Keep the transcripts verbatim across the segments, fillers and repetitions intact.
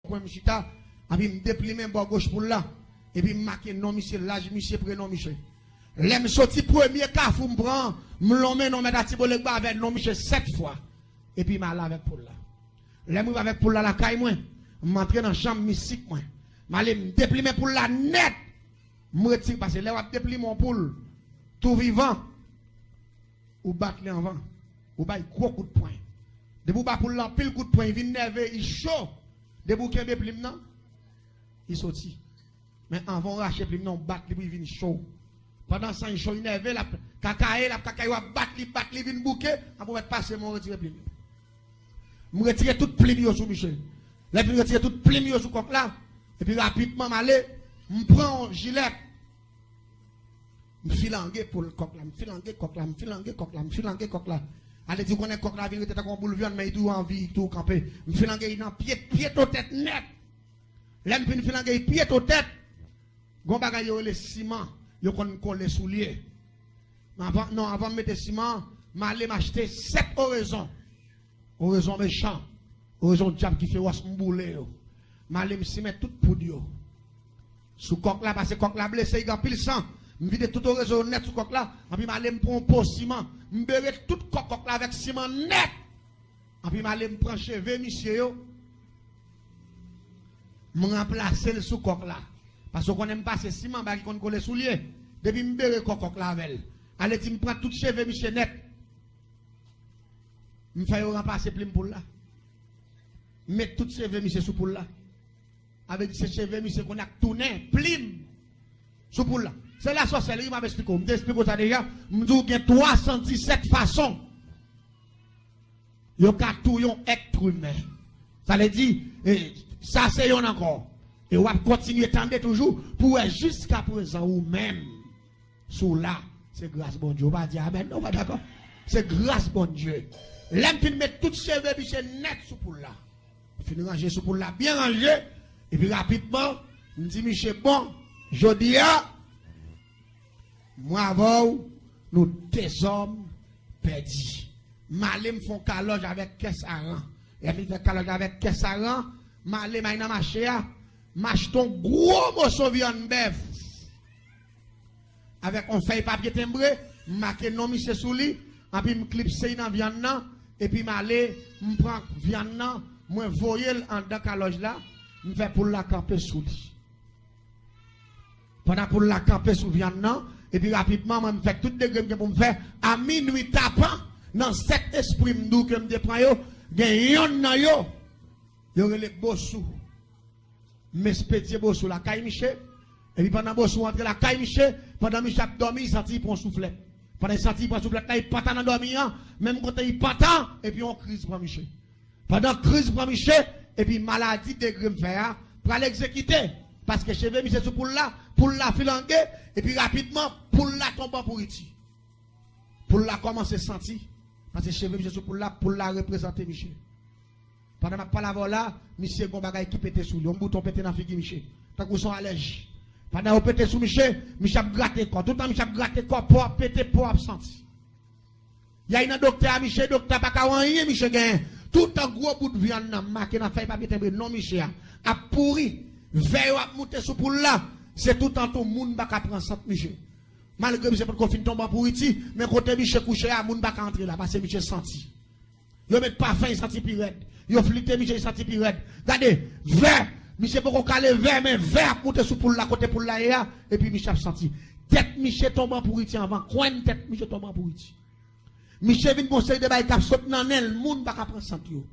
kwen m chita, epi m deplimen bò goch poul la, epi m make non misye, laj misye, prenon misye. Lè m soti premye kafou m pran, m lonmen non mèt Atibolegba avè non misye sèt fwa, epi m ale avèk poul la. Lè m rive avèk poul la lakay mwen, m antre nan chanm mistik mwen. M ale m deplimen poul la nèt. M retire, paske lè w ap deplimen yon poul tou vivan, ou bat li anvan. Ou bay gwo kout pwen. Depi w ba poul la anpil kout pwen, li vin nève, li cho. Depi w kenbe plim nan, li soti. Men anvan w rache plim nan, w bat li pou li vin cho. Pandan san l cho, li nève, l ap kakaye, l ap kakaye, w ap bat li, bat li vin bouke, apre w mèt pase men w retire plim yo. M retire tout plim yo sou misye. Lè m fin retire tout plim yo sou kòk la, epi rapidman m ale, m pran yon jilèt, m filange poul kòk la, m filange kòk la, m filange kòk la, m filange kòk la. Ale di w konnen kòk la vin rete tankou yon boul vyann, men li toujou anvi, li toujou kanpe. M filange li nan pye, pye to tèt nèt. Lè m fin filange li pye to tèt, gon bagay yo rele siman, yo konn kole sou lye. Men anvan, non, anvan m mete siman an, m ale m achte sèt orezon. Orezon mechan, orezon dyab ki fewòs, m boule yo. M ale m simen tout poud yo sou kòk la, paske kòk la blese, li gen anpil san. M vide tout orezon yo nèt sou kòk la, anpi m ale m pran yon po siman. M bere tout kò kòk la avèk siman nèt. Anpi m ale m pran cheve misye yo, m ranplase l sou kòk la. Paske w konnen m pase siman, bagay ki konn kole sou lye. Depi m bere kò kòk la avè l. Ale di m pran tout cheve misye nèt. M fè yo ranplase plim poul la. M met tout cheve misye sou poul la. Sa vle di se cheve misye kounye a k tounen plim sou poul la. Se la sòsèlri m ap esplike w. M te esplike w sa deja. M di w gen twa san disèt fason yo ka touye yon èt imen. Sa vle di, e, sa se yonn ankò. E w ap kontinye tande toujou pou w wè jiskaprezan ou menm. Si w la, se gras Bondye. Ou pa di amèn, non, ou pa dakò? Se gras Bondye. Lè m fin met tout cheve misye nèt sou poul la, m fin ranje sou poul la, byen ranje, epi rapidman, m di misye, bon, jodi a, mwen avè w, nou dezòm pèdi. M ale m fè yon kalòj avèk kè saran. Lè m fin fè kalòj avèk kè saran, m ale m al nan mache a, m achte yon gwo moso vyann bèf avèk yon fèy papye tenbre, m make non misye sou li, anpi m klipse li nan vyann nan, epi m ale, m pran vyann nan, mwen voye l anndan kalòj la, m fè poul la kanpe sou li. Pandan poul la kanpe sou vyann nan, epi rapidman, mwen m fè tout degre m gen pou m fè, a minwi tapan, nan sèt espri m di w ke m te pran yo, gen yonn nan yo, yo rele Bosou. M espedye Bosou lakay misye. Epi pandan Bosou antre lakay misye, pandan misye ap dòmi, li santi li pran yon souflèt. Pandan li santi li pran souflèt la, li pantan nan dòmi an, menm kote li pantan, epi yon kriz pran misye. Pandan kriz pran misye, epi maladi degre m fè a pral egzekite. Paske cheve misye sou poul la, poul la filange, epi rapidman, poul la tonbe an pouriti. Poul la kòmanse santi, paske cheve misye sou poul la, poul la reprezante misye. Pandan m ap pale avè w la, misye gon bagay ki pete sou li, yon bouton pete nan figi misye, tankou se yon alèji. Pandan yo pete sou misye, misye ap grate kò. Toutan misye ap grate kò, po ap pete, po ap santi. Y al nan doktè a, misye, doktè a pa ka wè anyen misye genyen. Toutan gwo bout vyann nan make nan fèy papye tenbre non misye a ap pouri, vè yo ap moute sou poul la, se toutan tou moun pa ka pran sant misye. Malgre misye potko fin tonbe an pouriti, men kote misye kouche a, moun pa ka antre la, paske misye santi. Yo met pafen, li santi pi rèd. Yo flite misye, li santi pi rèd. Gade, vè, misye poko kale vè, men vè ap moute sou poul la, kote poul la ye a, epi misye ap santi. Tèt misye tonbe an pouriti anvan, kwenn tèt misye tonbe an pouriti. Misye vin gon seri de bagay k ap sot nan nen l, moun pa ka pran sant yo.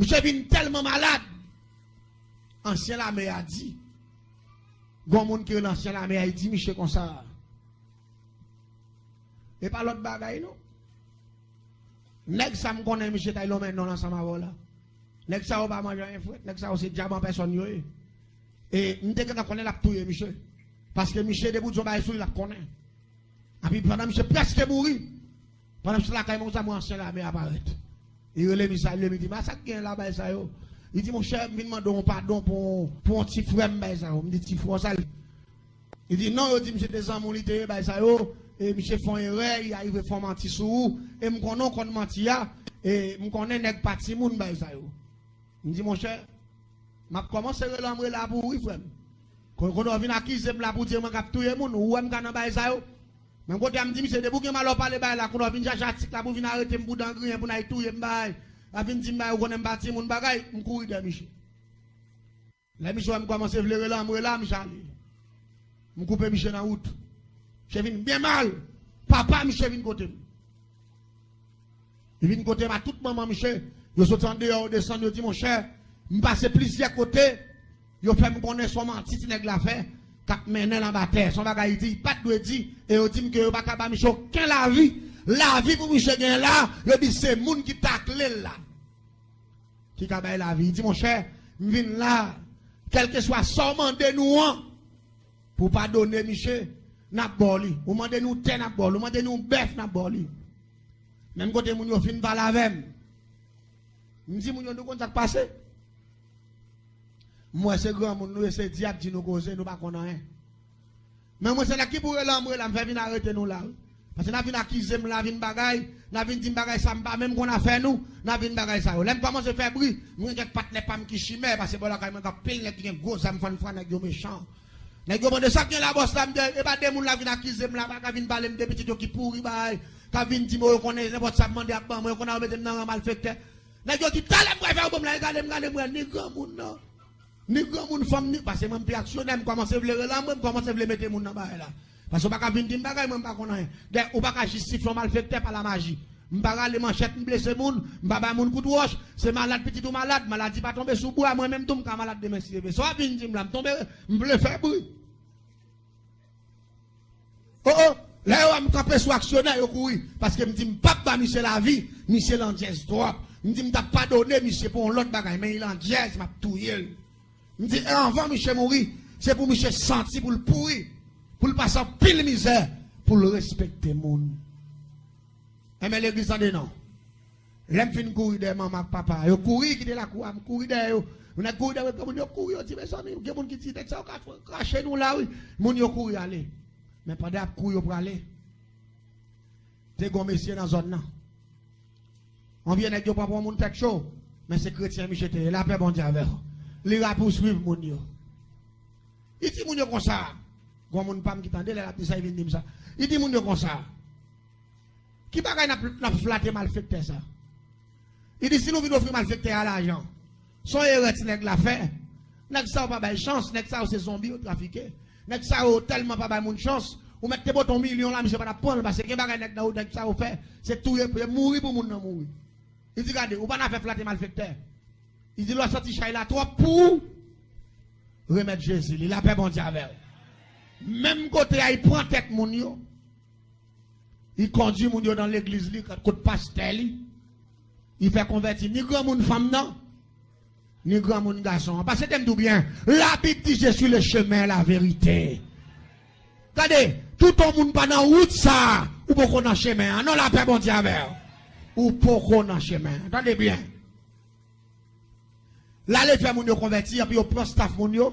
Misye vin tèlman malad. Ansyen lame a di, gon moun ki rele ansyen lame a, li di misye konsa, e pa lòt bagay non. Nèg sa m konnen misye t al lonmen non l ansanm avè w la. Nèg sa yo pa manje anyen frèt, nèg sa yo se dyab an pèsòn yo ye. E m te gentan konnen l ap touye misye. Paske misye depi w di yon bagay sou li, l ap konnen. Epi pandan misye prèske mouri, pandan misye lakay mwen konsa, m wè ansyen lame a parèt. Li rele m, li salye m, li di m, a sa k gen la, bagay sa yo? Li di, monchè, m vin mande w yon padon pou, pou yon ti frè m, bagay sa yo. M di, ti frè w sa l Li di non, yo di misye te zanmi w li te ye, bagay sa yo, e misye fè yon erè, li arive fè yon manti sou ou, e m konnen w konn manti a, e m konnen nèg pa timoun, bagay sa yo. M di monchè, M ap kòmanse rele anmwe la pou ou wi, frè m. Kon, konnen w vin akize m la pou di mwen k ap touye moun, ou wè m ka nan bagay sa yo. Menm kote a m di misye, depi w gen malè w pale bagay la, konnen w vin chache atik la pou vin arete m pou dan griyen, pou n al touye m bagay. L ap vin di m bagay, ou konnen m pa timoun bagay, m kouri dèyè misye. Lè misye wè m kòmanse vle rele anmwe la, misye ale. M koupe misye nan wout. Misye vin byen mal. Papa misye vin kote m. Li vin kote m a tout manman misye. Yo soti andeyò, yo desann, yo di, monchè, m pase plizyè kote, yo fè m konnen se yon manti ti nèg la fè, k ap mennen l anba tè. Se yon bagay li di, li pa t dwe di, e yo di m ke yo pa ka ba misye okenn lavi. Lavi pou misye gen la, yo di se moun ki takle l la ki ka bay lavi. Li di, monchè, m vin la, kèlkeswa sa w mande nou an, pou w padone misye, n ap ba w li. Ou mande nou tè, n ap ba w li. Ou mande nou bèf, n ap ba w li. Menm kote moun yo fin pale avè m, m di moun yo, nou konn sa k pase? M wè se granmoun nou ye, se dyab di nou koze, nou pa konn anyen. Men mwen se nèg ki pou rele anmwe la, m fè vin arete nou la wi. Paske n ap vin akize m la, vin bagay, n ap vin di m bagay sa m pa menm konn afè nou, n ap vin bagay sa yo. Lè m kòmanse fè bri, m gen kèk patnè pa m ki chimè, paske bò lakay mwen gen anpil nèg ki gen gwo zam fann fwa, nèg yo mechan. Nèg yo mande sa k gen la bòs la, m di e pa de moun la vin akize m la, pa ka vin pale m de pitit yo ki pouri bagay, k ap vin di m yo konnen nenpòt sa m mande ap ban mwen, yo konnen yo mete m nan ran malfektè. Nèg yo di talè m pral fè yo ban m la, e gade m, gade m wè ni granmoun nan. Ni granmoun fanm, ni, paske mwen m pi aksyonè, m kòmanse vle rele anmwe, m kòmanse vle mete moun nan bagay la. Paske w pa ka vin di m bagay, mwen m pa konn anyen. Dayè, ou pa ka jistifye yon malfektè pa lamaji. M pa rale manchèt, m blese moun, m pa bay moun kout wòch, se malad pitit ou malad, maladi pa tonbe sou bwa, mwen menm tou m ka malad demen si Dye vle. Sa w ap vin di m la, m tonbe, m vle fè bri. O, o, lè yo wè m kanpe sou aksyonè, yo kouri. Paske m di m p ap ba misye lavi, misye landjèz twòp. M di m t ap padone misye pou yon lòt bagay, men li landjèz, m ap touye l. M di, e anvan misye mouri, se pou misye santi pou l pouri, pou l pase anpil mizè, pou l respekte moun. Enben, legliz, tande non. Lè m fin kouri dèyè manman ak papa, yo kouri kite lakou a, m kouri dèyè yo. Moun nèg kouri dèyè granmoun, yo kouri, yo di, mezanmi, gen moun ki di, nèg sa yo ka krache nou la, wi. Moun yo kouri ale. Men pandan y ap kouri, yo prale, te gen yon mesye nan zòn nan. Yon vye nèg yo pran pou yon moun tèt cho, men se kretyen misye te ye. Lapè Bondye avè w. Li rapouswiv moun yo. Li di moun yo konsa, gon moun pa m ki tande lè l ap di sa, li vin di m sa. Li di moun yo konsa, ki bagay n ap, n ap flate malfektè sa? Li di si nou vin ofri malfektè a lajan, se yon erè ti nèg la fè. Nèg sa yo pa bay chans, nèg sa yo se zonbi yo trafike. Nèg sa yo tèlman pa bay moun chans, ou mèt te pote yon milyon la, misye pa t ap pran l, paske gen bagay nèg nan yo, nèg sa yo fè, se touye pou yo mouri pou moun nan mouri. Li di gade, ou pa nan afè flate malfektè. Li di lè w santi chay la twòp pou ou, remèt Jezi li. Lapè Bondye avè w. Menm kote a, li pran tèt moun yo. Li kondui moun yo nan legliz li, kot pastè li. Li fè konvèti ni granmoun fanm nan, ni granmoun gason an. Paske tande m di w byen, Labib di, je suis le chemin, la vérité. Gade, tout yon moun pa nan wout sa, ou poko nan chemen an. Non, lapè Bondye avè w. Ou poko nan chemen an. Tande byen. L ale fè moun yo konvèti, epi yo pran staf moun yo,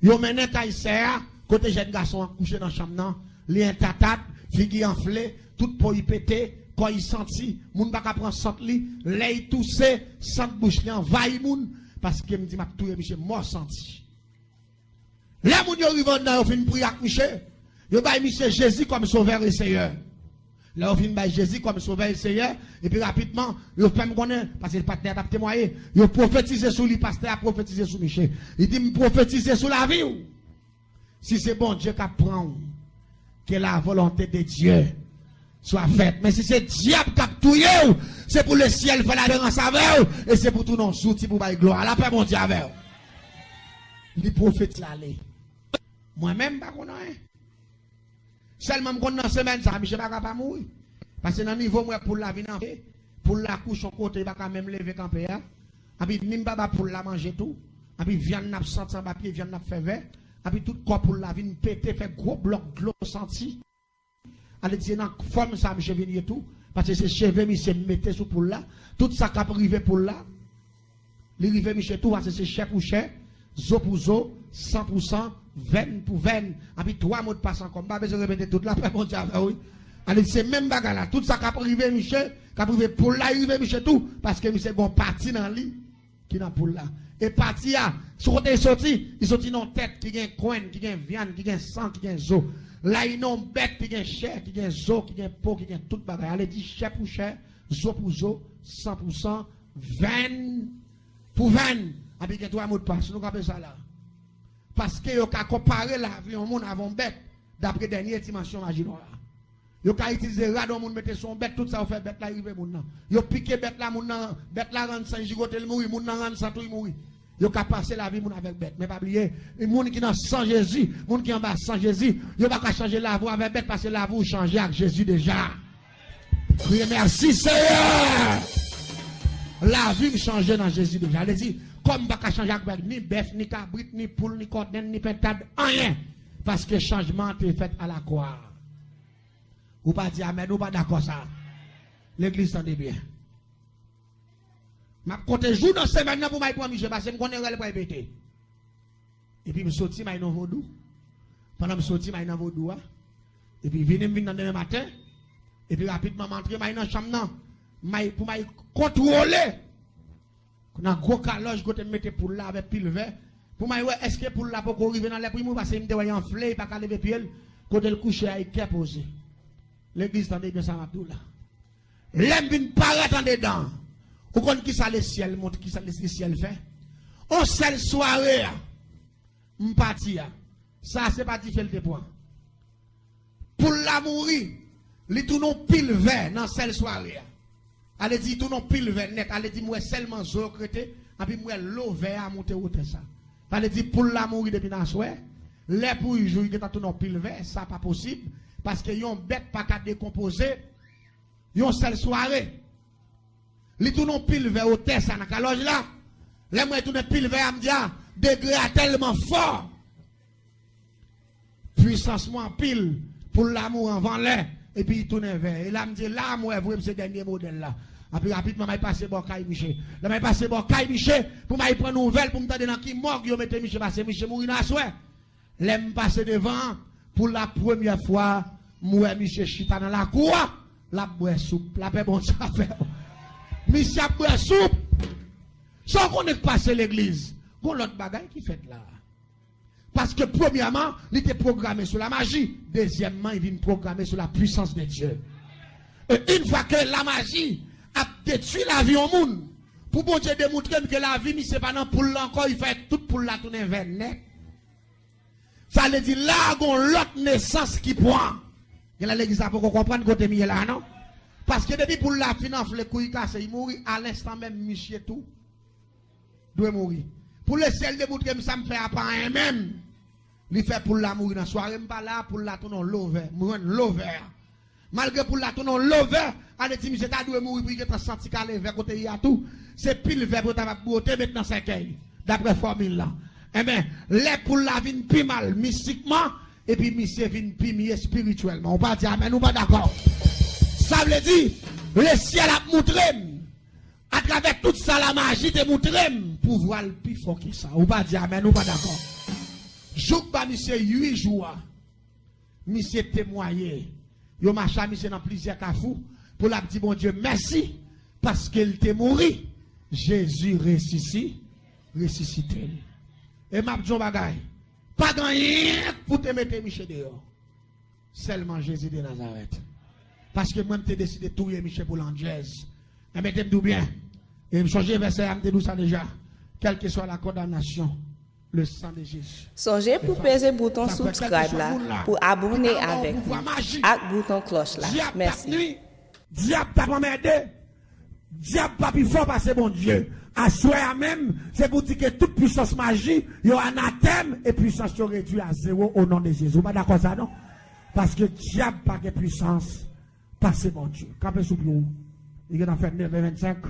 yo mennen kay sè a, kote jèn gason an kouche nan chanm nan, li entatat, figi anfle, tout po li pete, kò li santi, moun pa ka pran sant li, lè li touse, sant bouch li anvayi moun, paske m di m ap touye misye mò santi. Lè moun yo rive anndan, yo fin priye ak misye, yo bay misye Jezi kòm Sovè e Seyè. Lè yo fin bay Jezi kòm Sovè e Seyè, epi rapidman, yo fè m konnen, paske patnè a t ap temwaye, yo pwofetize sou li, pastè a pwofetize sou misye. Li di, m pwofetize sou lavi w. Si se Bondye k ap pran w, que la volonté de Dieu soit faite. Men si se dyab k ap touye w, se pou lesyèl fè laferans avè w, e se pou tounen yon zouti pou bay glwa. Lapè Bondye avè w. Li pwofetize l ale. Mwen menm, m pa konn anyen. Sèlman m konn nan semèn sa, misye pa ka pa mouri. Paske nan nivo m wè poul la vin anfle, poul la kouche yon kote, li pa ka menm leve kanpe a. Anpi ni m pa ba poul la manje tou. Anpi vyann nan ap santi anba pye, vyann nan ap fè vè. Anpi tout kò poul la vin pete, fè gwo blòk dlo santi. Ale di se nan fòm sa misye vin ye tou. Paske se cheve misye m mete sou poul la. Tout sa k ap rive poul la, li rive misye tou, paske se chè pou chè, zo pou zo, san pou san, venn pou venn. Anpi twa modpas ankò. M pa bezwen repete tout, lapè Bondye avè w, wi. Ale di se menm bagay la. Tout sa k ap rive misye, k ap rive poul la, li rive misye tou, paske misye gen yon pati nan li ki nan poul la. E pati a, sou kote li soti, li soti nan yon tèt ki gen kwenn, ki gen vyann, ki gen san, ki gen zo. La li nan yon bèt ki gen chè, ki gen zo, ki gen po, ki gen tout bagay. Ale di chè pou chè, zo pou zo, san pou san, venn pou venn. Epi gen twa mo de pas. Nou ka fè sa la. Paske yo ka konpare lavi yon moun avè yon bèt, dapre dènye dimansyon maji nou la. Yo ka itilize rad yon moun mete sou yon bèt, tout sa yo fè bèt la rive moun nan. Yo pike bèt la, moun nan, bèt la rann san, jigote l mouri, moun nan rann san tou, li mouri. Yo ka pase lavi moun avèk bèt. Men pa bliye, moun ki nan san Jezi, moun ki anba san Jezi, yo pa ka chanje lavi w avèk bèt, paske lavi w chanje ak Jezi deja. Kriye, mèsi Seyè. Lavi m chanje nan Jezi deja. Vle di, kò m pa ka chanje ak bèt, ni bèf, ni kabrit, ni poul, ni kòdèn, ni pentad, anyen. Paske chanjman an te fèt alakwa. Ou pa di amèn, ou pa dakò sa. Legliz, tande byen. M ap konte jou nan semèn nan pou m al pran misye, paske m konnen rèl pral pete. Epi m soti, m al nan vodou. Pandan m soti, m al nan vodou a. Epi vini, m vin nan demen maten. Epi rapidman, m antre, m al nan chanm nan. M al, pou m al kontwole. Nan gwo kalòj kote m mete poul la avèk pil vè. Pou m al wè èske poul la poko rive nan lè pou li mouri, paske m te wè l anfle, li pa ka leve pye l. Kote l kouche a, li kè poze. Legliz, tande byen sa m ap di w la. Lè m vin parèt andedan, ou konn ki sa lesyèl mont, ki sa lesyèl fè? On sèl sware a, m pati a. Sa se pa dife l te pran. Poul la mouri, li tounen yon pil vè nan sèl sware a. Ale di, li tounen yon pil vè nèt. Ale di, m wè sèlman zo yo k rete, epi m wè lo vè a monte wotè sa. Ale di, poul la mouri depi nan aswè. Lè pou jou, li gentan tounen yon pil vè, sa pa posib, paske yon bèt pa ka dekonpoze yon sèl sware. Li tounen yon pil vè wotè sa nan kalòj la. Lè m wè tounen pil vè a, m di, a, degre a tèlman fò. Pwisans mwen anpil, poul la mouri anvan lè, epi li tounen vè. E la m di, la m wè vre m se dènye modèl la. Epi rapidman, m al pase bò kay misye. Lè m al pase bò kay misye, pou m al pran nouvèl, pou m tande nan ki mòg yo mete misye, paske misye mouri nan aswè. Lè m pase devan an, pou la premyè fwa, m wè misye chita nan lakou a, l ap bwè soup. Lapè Bondye avè w. Misye ap bwè soup. Sa w konnen k pase legliz? Gon lòt bagay ki fèt la. Paske premyèman, li te pwograme sou la maji. Dezyèmman, li vin pwograme sou la puissance de Dieu. E yon fwa ke la maji ap detwi lavi yon moun, pou Bondye demontre m ke lavi misye pa nan poul la ankò, li fè tout poul la tounen vè nèt. Sa vle di la gon lòt nesans ki pran. Gen lè legliz la poko konprann kote m ye la non. Paske depi poul la fin anfle, kou li kase, li mouri, a lenstan menm misye tou dwe mouri. Pou lesyèl demontre m sa m fè a pa anyen menm. Li fè poul la mouri nan sware m pa la, poul la tounen yon lovè. M jwenn lovè a. Malgre poul la tounen yon lovè, ale di misye ta dwe mouri pou li gentan santi kale vè kote li a tou. Se pil vè pou yo ta va bwote met nan sèkèy, dapre fòmil la. Enben, lè poul la vin pi mal mistikman, epi misye vin pi mye espirityèlman. Ou pa di amèn, ou pa dakò. Sa vle di, lesyèl ap moutre m, atravè tout sa la maji te moutre m, pouvwa l pi fò ke sa. Ou pa di amèn, ou pa dakò. Jouk ba misye uit jou a, misye temwaye. Yo mache a misye nan plizyè kafou pou l ap di Bondye mèsi paske l te mouri. Jezi resisi, resisite l. E m ap di yon bagay, pa gen anyen pou te mete misye deyò. Sèlman Jezi de Nazarèt. Paske mwen, m te deside touye misye pou landjèz. Enben, te m di w byen. E m sonje vèsè a, m te di w sa deja. Quelle que soit la condamnation, le sang de Jésus. Sonje pou peze bouton subscribe la pou abòne avèk nou ak bouton klòch la. Mèsi. Dyab t ap anmède. Dyab pa pi fò pase Bondye. Aswè a menm, se pou di ke tout pwisans maji yo anatèm e pwisans yo redwi a zewo o non de Jezi. Ou pa dakò sa non? Paske dyab pa gen pwisans pase Bondye. Kanpe sou pye w. Li gentan fè nèf è vennsenk.